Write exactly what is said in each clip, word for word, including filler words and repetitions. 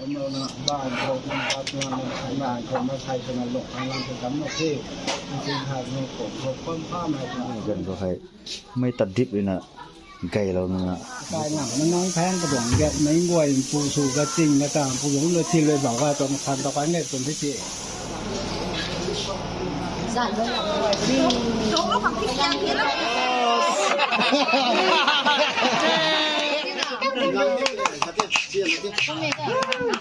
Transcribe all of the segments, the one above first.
Ganv khou hei mei tat dip ruina gaylou nunga. Kai nang na nang phang kaduang gat mei guay pu sw ka ting ka tang pu lung lou thi lou bau ka tuang san ta kai nge tuang thi thi.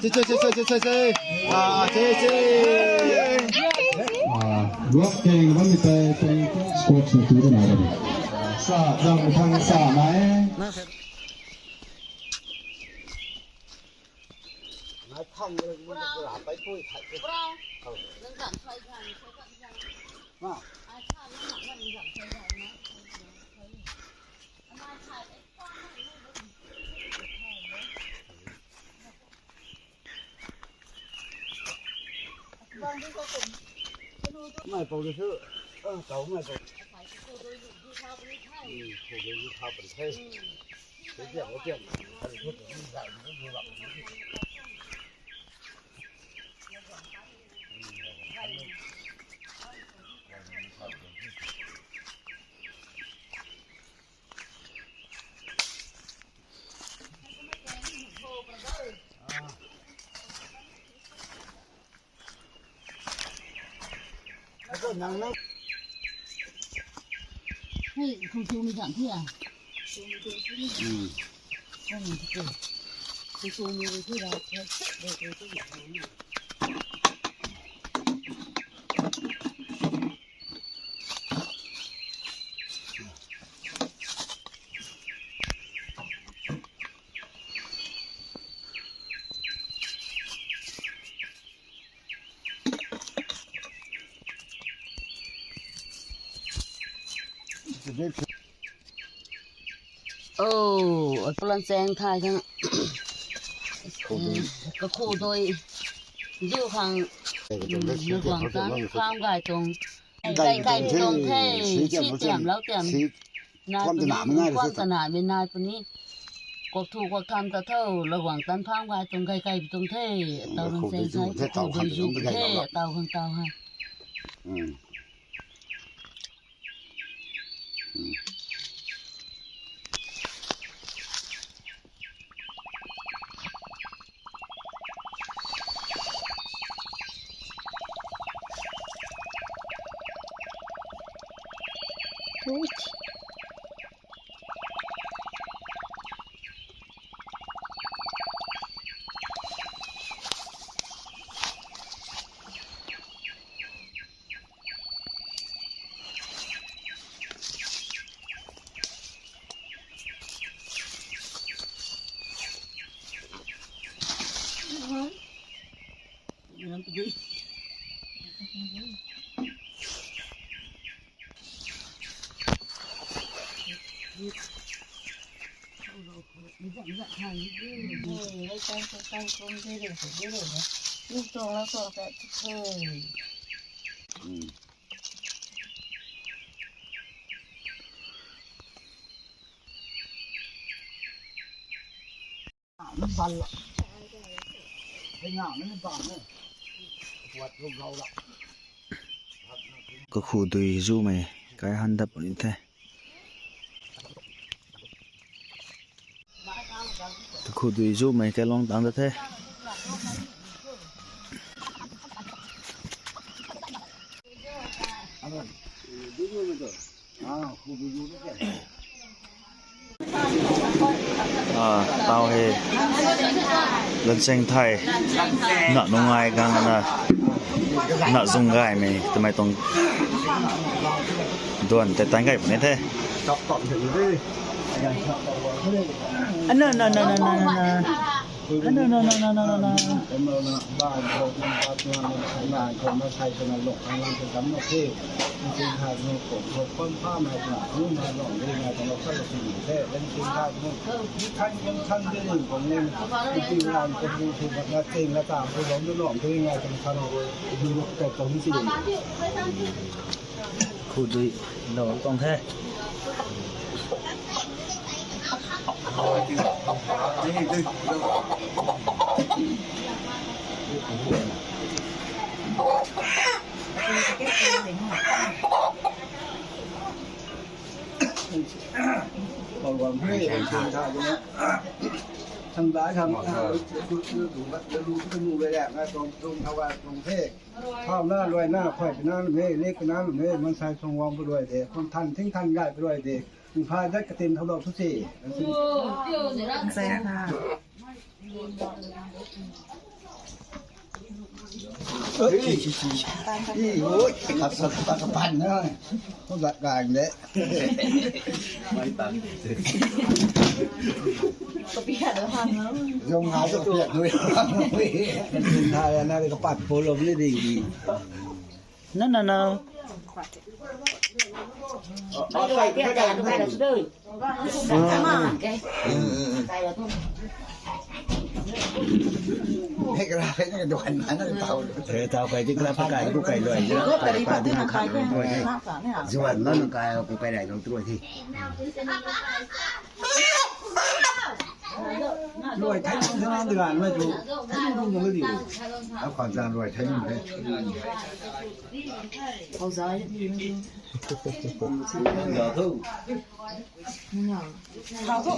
Che, che, che, che, che, che, che. Ah, che, che. Ah, luak keng bam ni tei, tei sports ni tu na ram. Sa, zang thang sa na e. Mai pou de thu, ah, tau mai pou. Hmm, pou de thu tha pun the. Te tiang, te tiang. Hari thu tu ni zai ni tu zai. Hey, kung tu mi zam thi a? Hmm. Kung tu mi thi ra. Oh, atulan cheng thai thang. Kakhu dui. Zu khang. Guang tan, farm gay tuang. Gay gay tuang the. Si tiam lou tiam. Nai puni, kuak ta nai mi nai puni. Kuak thu kuak tham ta tho, la guang tan farm gay tuang gay gay tuang the. Tau run cheng thai, kakhu dui zu the, tau khang tau hai. Kakhu dui zumei kai han dat puni the. Kakhu dui zumei kai long tang dat the. Ah, tau hei Lancheng thai na nungai gang na na zung gaymei twmei tuang duan tei tan gay puni the. Ano, no, no, no, no, no, no. Ano, no, no, no, no, no, no. Khu dui lo tuang the. Thang dai thang, lu lu lu lu lu lu le le na tong tong thawa tong the. Thau na luai na khoi na me le na me man sai song wang bu luai de. Kon than thing than gai bu luai de. Kum pha dat katin thau dok thu se. Zai na. Ui, ui, ui, kap sat ta kapan na. Ko gat gang de. Zong ngai zong piak nui. Nai na kapat polo ni ding. Na na na. Hei kara hei na duan na na tau. Hei tau kai di kara pakai ku kai luai. Zuan na na kai ku kai lai dong tu thi. Luai thai nung thang duan na tu. Thai nung nung di. Au khang zang luai thai nung thai. Khou zai di na tu. Zao thu. Zao thu.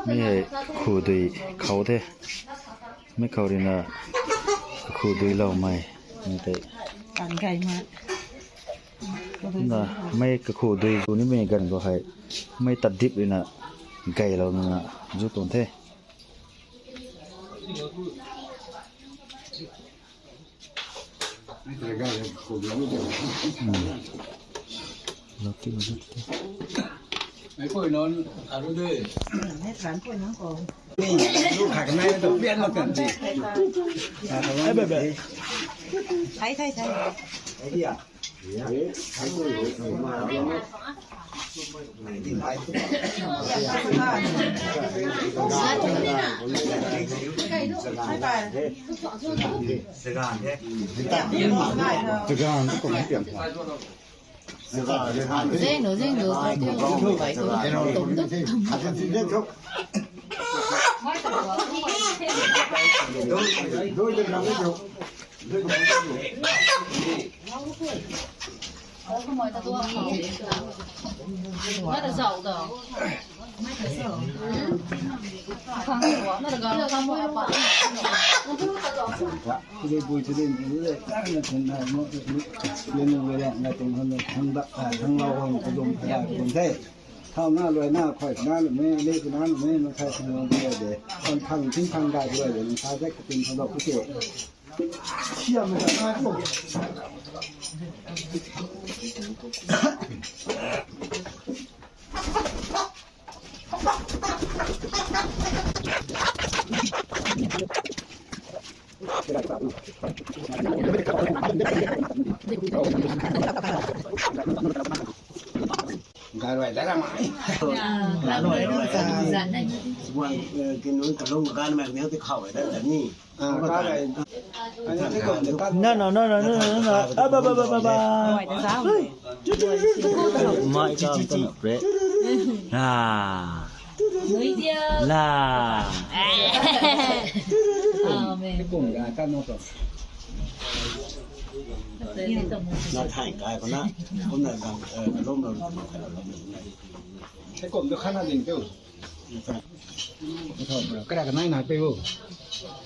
Mi hei khu dui khou the. Mi khou rui na khu dui lou mei. Mi tei. Tan gay ma. Na mei kakhu dui gu ni mei ganv khou hei. Mei tat dip rui na gay lou na zu tuang the. Thai, thai, thai. Zeng nu, zeng nu, zeng nu, zeng nu, zeng nu. Thau na luai na khoi na lu me, le na me, na khai thang luai de. Kon thang, ting thang gay luai de, na khai dek katin thang dok kute. Siam na nai ko. Gay luai da ra mai. Suan, eh, kinun kalung gan mai ni ti khau da ni. Ah, ka lai. Ani ti kon de ka. No, no, no, no, no, no, no. Ah, ba, ba, ba, ba, ba. Mai ka, ka na pre. Ah. La. Amen. Kum ga ka no to. Na thai kai ko na. Kum na gang, eh, lom lom. Te kum do khana ding tu. Kara kanai na pe o.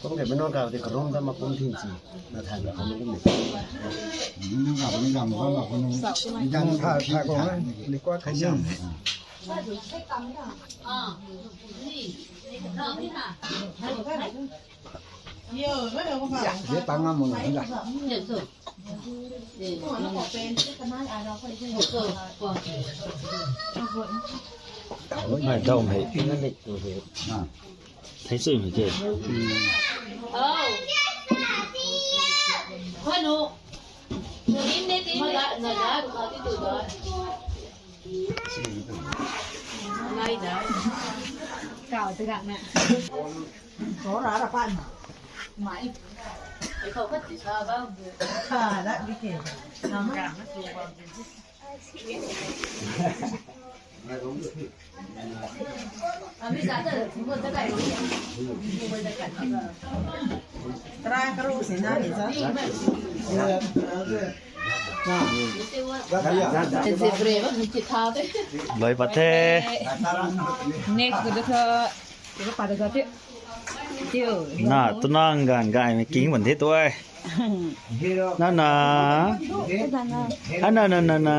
Kum de mano ka de karom da ma kum thin si. Na thai ka kum kum de. Mano ka ni gam ka ma kum. Jan tha tha ko ni kwa khai jan. Ye tang ngam mo na da. Ngai dau mei. Thei chui mei ke. Kau te gak na. Kau ra ra pan. Mai. Kau khat ti sa ba. Kha da di ke. Nam ka na tu ba. Try karu sina ni sa. Loi pat the. Next ko tho. Ko pa da ga te. Tiu. Na, tu nang gan gai mei king ban the tu ai. Na na. Ana na na na.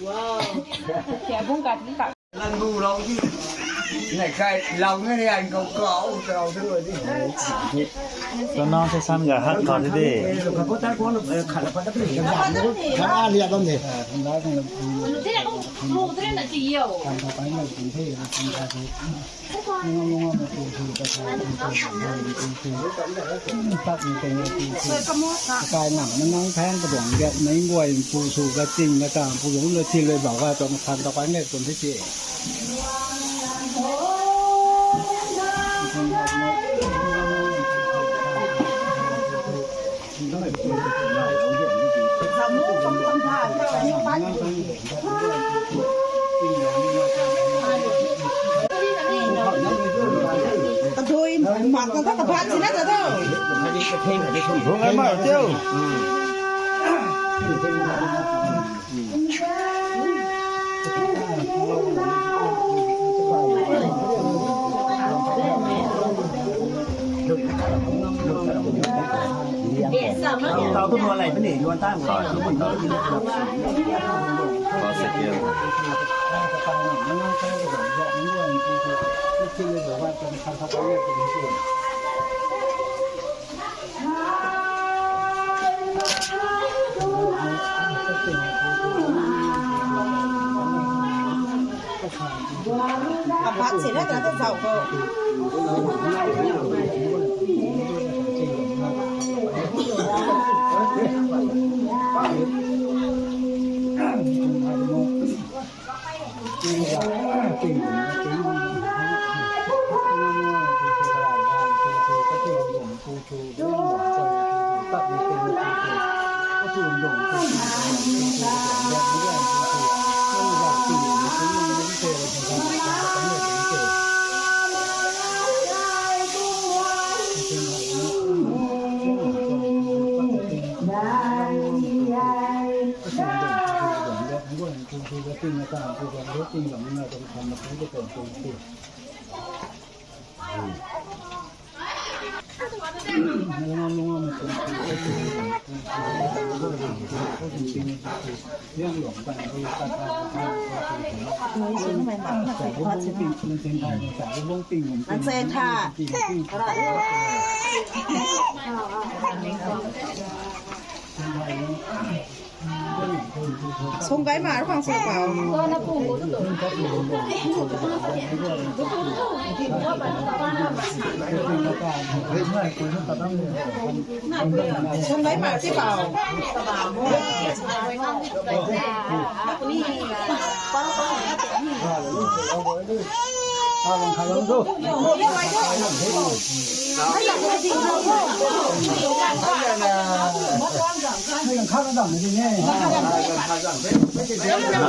Wow. Kya bung ka ni ka. Lan bu lau di. Nai kai lau nge ni an kau kau kau tu di. Tanang se san ga hak kau di di. Kha liat bam de. Kai nang na nang thang kaduang biak mei guay pu su ka ting na ta pu zung le thil le bau ka tong san ta kai ngai kun the ti. Kadui mak ka ka bat sina ta do. Bung ai ma tiu. Apat sina ta ta zau ko. Sung kai ma rui khang sung pau. Sung kai ma ti pau.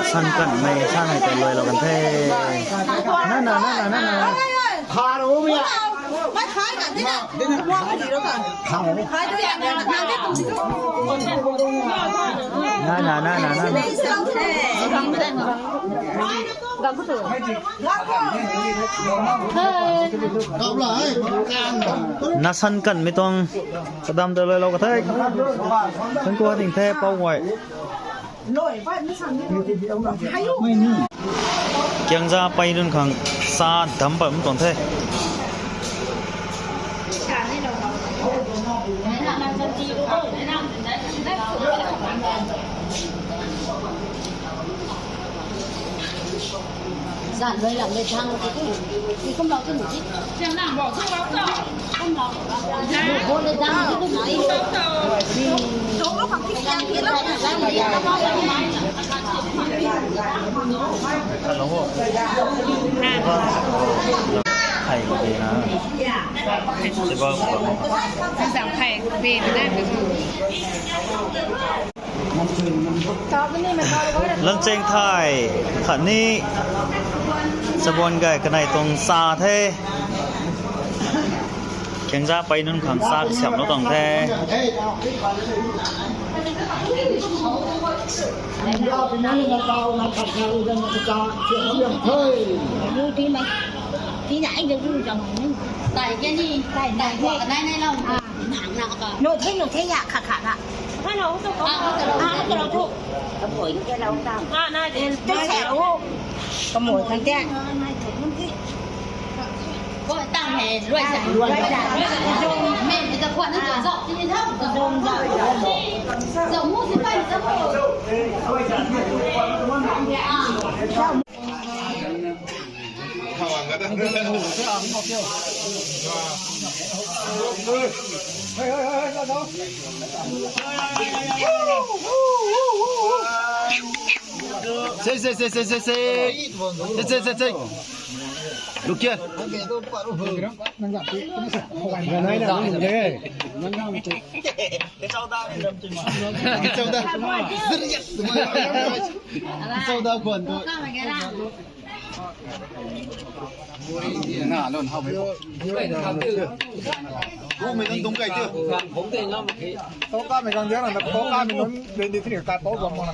San kan mei san hei tei luailou kan the. Na na na na na na. Na na na na na na. Na san kan mei tuang kadam ta luailou ka the. Kan ku ha ding the pau guay. Kiangza pei nunc khang sa dam pat mei tuang the. Zan lui lam le thang ti tu. Ti kum lau tu ni. Siam lang bo tu lau tu. Kum lau. Bo le dang tu tu ni. Hello. Hai ko de na. Siba ko. Zang hai ko de na. Lancheng thai khat ni sabuan gay kanei tuang sa the. Khengza pei nunc khang sa kasiamlou tuang the. Nung the, nung the ya khat khat na. Ah, tu lou tu. Ka mui ke lou ta. Ah, na de. Tu se u. Ka mui kan te. Ko tang he, luai sa. Luai sa. Me, me ta khwan na zau, ti ni thau. Zau, zau. Zau mu si pai zau. Ah. Sei, sei, sei, sei, sei, sei. Sei, sei, sei, sei. Look here. Chowda. Chowda kwan tu. Na lon hau bai. Gu mei nunc dungc kai tu. Tau ka mei gang diang na, tau ka mei nunc ready thini ka tau bam mo na.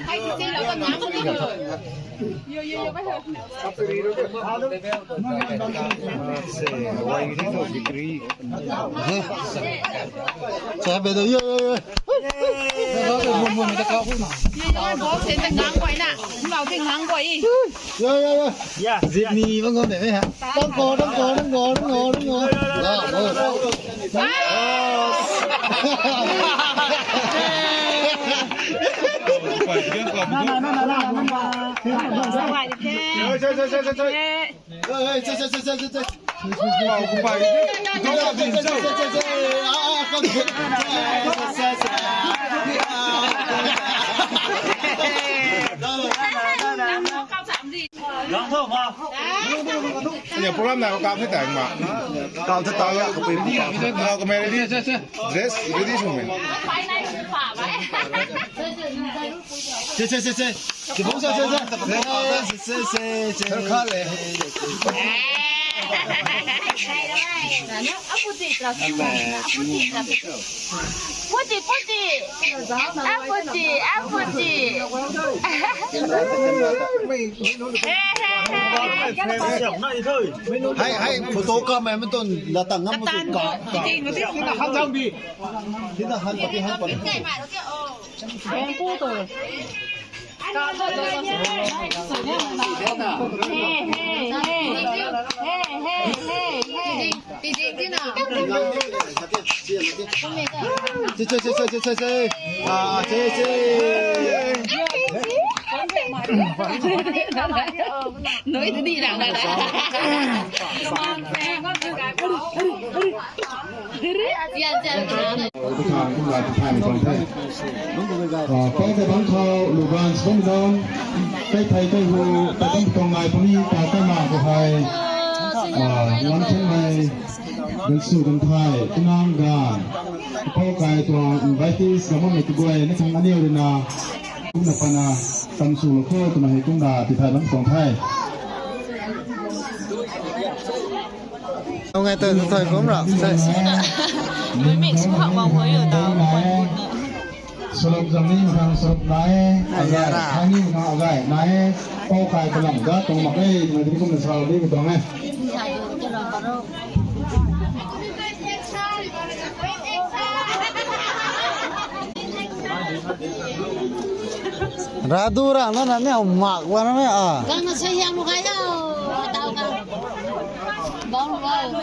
Hai ti si lo ka nang ko ni. Yo, yo, yo, bai. Sa, wai ni to degree. Sa be do, yo, yo, yo. Yo, yo, bo se ta ngang guay na. Lau ting ngang guay. Yo, yo, yo. Ya, zip ni bang ko ne ha. Tang ko, tang ko, tang ko, tang ko, tang ko. Ya, bo. Na, na, na, na, na, na. Sa wai de. Yo, yo, yo, yo, yo, yo. Program na kau the tang ma. Kau the tang ya, kau pui. Kau kamei ready. Dress ready sw me. Che, che, che, che. Che, bong sa, che, che. Che, che, che, che. Kha le. Puti, puti. Aputi, aputi. Hai, hai, photo ka mai ma ton la tang ngam tu ka. Ka. Tina han jang bi. Tina han pati han pati. Che, che, che. Ah, che, che. Noi tu di rang na. Kau ta bang khou, lu gan sw bam dam, kai thei kai hu, ta bam tuang ngai puni, ta kai ma khou hei, ah, lam thun hei, gan sw gan thei, kanang gan, khou kai tuang invitees, gamon mei kaguay, na thang aniu rui na, kumna pana, tam sw lou khou, twna hei kumna, ti thei lam tuang the. Ngai tu thoi kum ra. Mui mik sum hak bang hoi yo ta. Salop zam ni mathang salop nai. Agai, agai, thani mathang agai nai. Pau kai kalam ga tong mak e, ngai di kum na sa di ko tong e. Radu rang na na ne mak wa na ne a. Gang na sa hiang lu kai yo. Tau ka. Bau lu, bau lu.